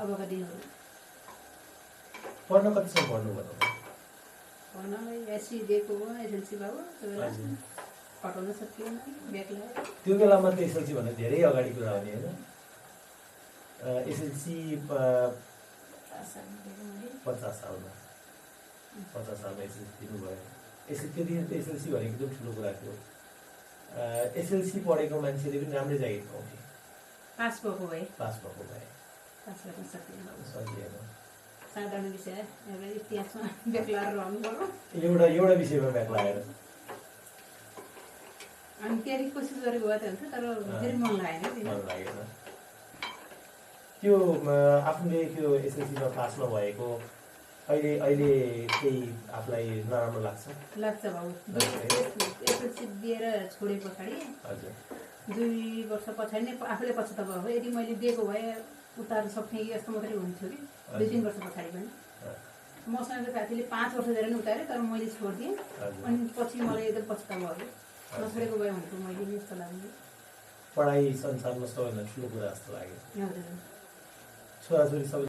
अबका दिनहरू पढ्न कतिसम्म पढ्नु भयो पढ्नलाई एससी दिएको हो एसएलसी भयो त्यो बेला पठाउन सकिएन ब्याक लाग्यो त्यो बेलामा त एसएलसी भन्दा धेरै अगाडि कुरा हो नि होइन एसएलसी 50 सालमा एसएलसी दिनुभयो त्यो दिन त एसएलसी भनेको एकदम ठुलो कुरा थियो एसएलसी पढेको मान्छेले पनि राम्रै जागिर पाउँथे पास भएको भए पास गर्न सकिएन साधारण विषय एउटा इतिहासमा ब्याक लागेर रहनु पर्यो एउटा विषयमा ब्याक लागेर अनि तयारी कोसिस गरेको भए त हुन्छ तर फेरि मन लागेन त्यो आफूले त्यो एसएलसीमा पास नभएको अहिले केही आफूलाई नराम्रो लाग्छ भाउ एसएलसी दिएर छोडे पछाडि 2 वर्ष पछाडि नै आफूले पछुता भयो यदि मैले दिएको भए उतार्न सक्ने यस्तो मात्रै हुन्थ्यो कि 2-3 वर्ष पछाडि पनि मसँग साथीले 5 वर्ष धेरै नै उतारे तर मैले छोडिदिएँ अनि पछि मलाई एकदम पछुता भयो नछोडेको भए हुन्थ्यो मैले नि जस्तो लाग्यो पढाइ संसारमा सबैभन्दा ठुलो कुरा जस्तो लाग्यो हजुर छोराछोरी सबै